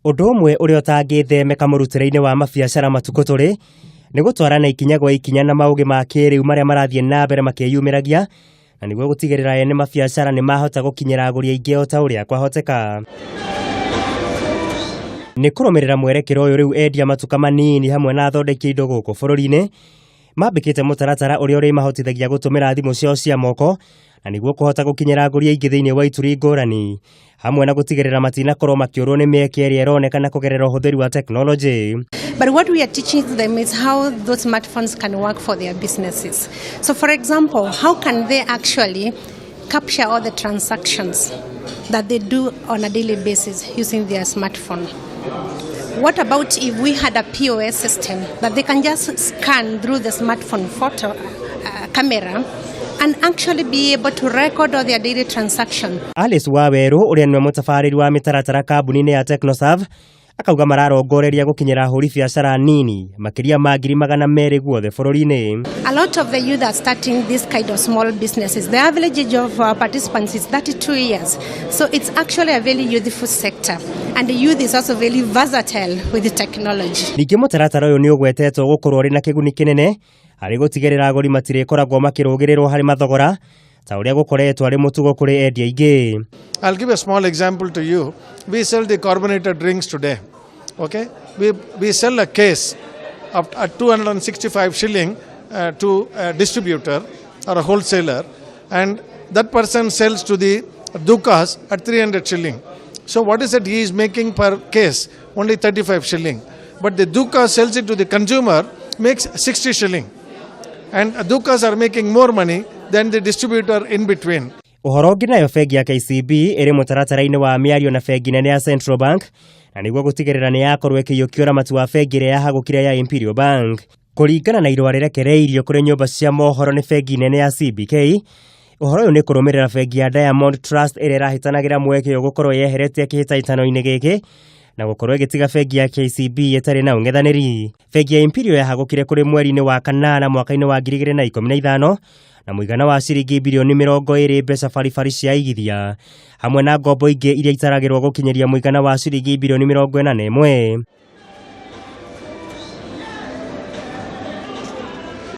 Ũndũ ũmwe ũrĩa ũtangĩthemeka mũrutĩre-inĩ wa mabiacara matukũ tũrĩ nĩ gũtwarana ikinya gwa ikinya na maũgĩ ma kĩrĩu marĩa marathiĩ na mbere makĩyumĩragia, na nĩguo gũtigĩrĩra ene mabiacara nĩ mahota gũkinyĩra agũri aingĩ o ta ũrĩa kwahoteka. Nĩ kũrũmĩrĩra mwerekera ũyũ, rĩu endia matuka manini hamwe na athondeki indo gũkũ bũrũri-inĩ mambĩkĩte mũtaratara ũrĩa ũrĩmahotithagia gũtũmĩra thimũ ciao cia moko na nĩguo kũhota gũkinyĩra agũri aingĩ thĩinĩ wa ituri ngũrani, hamwe na gũtigĩrĩra matinakorwo makĩũrwo nĩ mĩeke ĩrĩa ĩronekana kũgerera ũhũthĩri wa tekinoronjĩ. But what we are teaching them is how those smartphones can work for their businesses. So, for example, how can they actually capture all the transactions that they do on a daily basis using their smartphone? What about if we had a POS system that they can just scan through the smartphone photo camera and actually be able to record all their daily transaction? Alice Waweru, ũrĩa nĩwe mũtabarĩri wa mĩtaratara kambuni-inĩ ya Technoserve, akauga mararongoreria gũkinyĩra ahũri biacara nini makĩria ma 200,000 guothe bũrũri-inĩ. A lot of the youth are starting this kind of small businesses. The average age of our participants is 32 years. So it's actually a very youthful sector. And the youth is also very versatile with the technology. Ningĩ mũtaratara ũyũ nĩ ũgwetetwo gũkorwo ũrĩ na kĩguni kĩnene harĩ gũtigĩrĩra agũri matirĩkoragwo makĩrũgĩrĩrwo harĩ mathogora ta ũrĩa gũkoretwo arĩ mũtugo kũrĩ endia aingĩ. I'll give a small example to you. We sell the carbonated drinks today. Okay? We sell a case of at 265 shilling to a distributor or a wholesaler, and that person sells to the dukas at 300 shilling. So what is it he is making per case? Only 35 shilling. But the duka sells it to the consumer, makes 60 shilling. And dukas are making more money than the distributor in between. Ũhoro ũngĩ, nayo bengi ya KCB ĩrĩ mũtaratara-inĩ wa mĩario na bengi nene ya Central Bank na nĩguo gũtigĩrĩra nĩ yakorwo ĩkĩiyũkia ũramati wa bengi ĩrĩa yahagũkire ya Imperial Bank. Kũringana na irũa rĩrekereirio kũrĩ nyũmba cia mohoro nĩ bengi nene ya CBK, ũhoro ũyũ nĩ kũrũmĩrĩra bengi ya Diamond Trust ĩrĩa ĩrahĩtanagĩra mweke ũyũ gũkorwo yeheretie kĩhĩtahĩtano-inĩ gĩkĩ na gũkorwo ĩgĩtiga bengi ya KCB ĩtarĩ na ũng'ethanĩri. Bengi ya Imperial yahagũkire kũrĩ mweri-inĩ wa kanana mwaka-inĩ wa 2015 na mũigana wa ciringi birioni 20 mbeca baribari cia igithia, hamwe na ngombo ingĩ iria itaragĩrwo gũkinyĩria mũigana wa ciringi birioni 41.